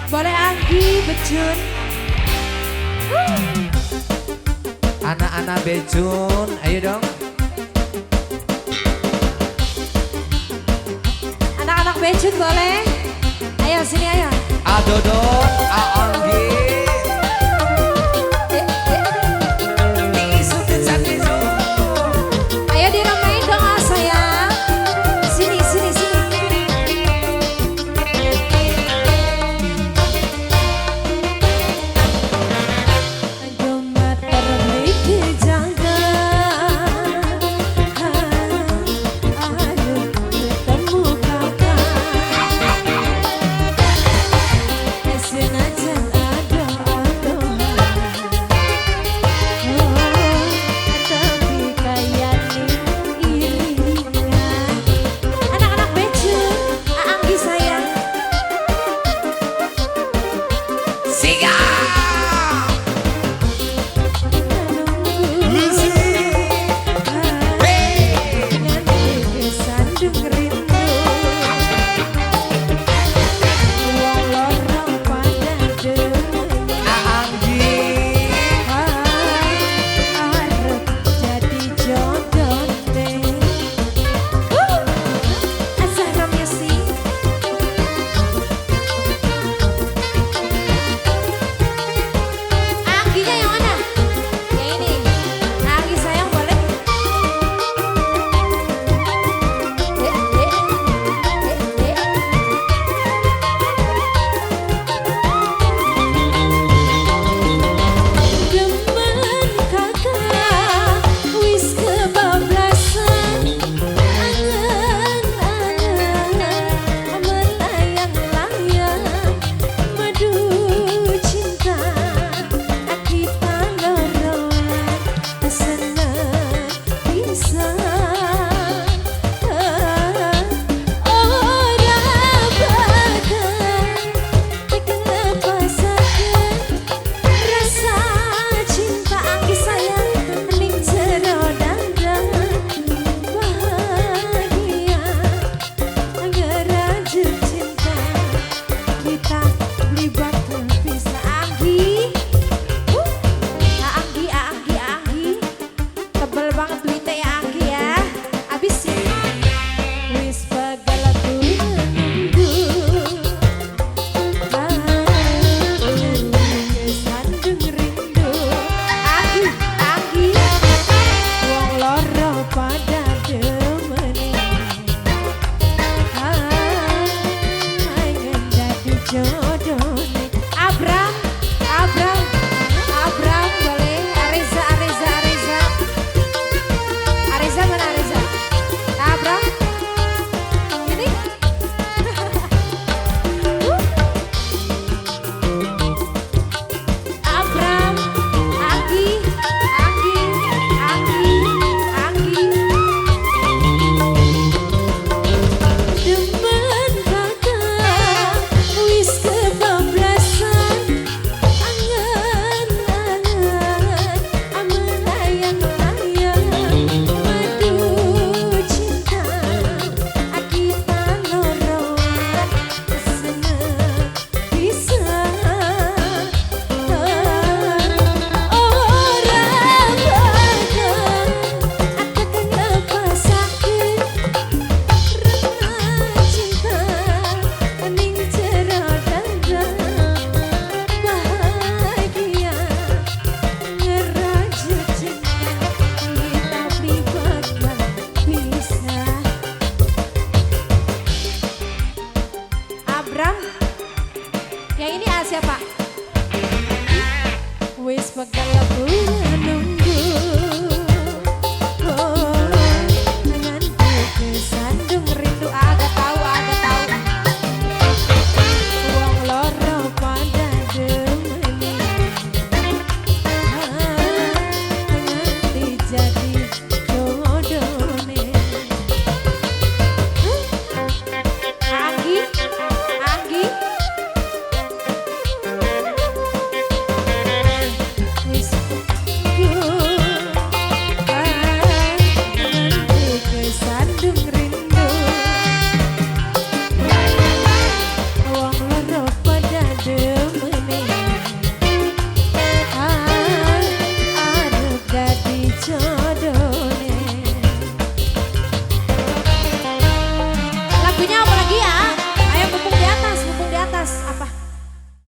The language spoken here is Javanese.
Boleh Anggi Bejun. Anak-anak Bejun, ayo dong. Anak-anak Bejun boleh. Ayo sini ayo. Adodo, Anggi. Ayo diramain dong sayang. Sini sini sini. Abram, Abram, Abram boleh. Areza, Areza, Areza. Areza mana Areza? Abram. Ini. Abram, Anggi, Anggi, Anggi, Anggi. Demen kakak wis kebablasan, angan-angan melayang-layang madu cinta kita loroan seneng pisan ora bakal atek nglepasaken rasa cinta ning jero dada bahagia ngerajut cinta kita pribadi bisa. Abram, yang ini siapa? Wis pegel aku nunggu.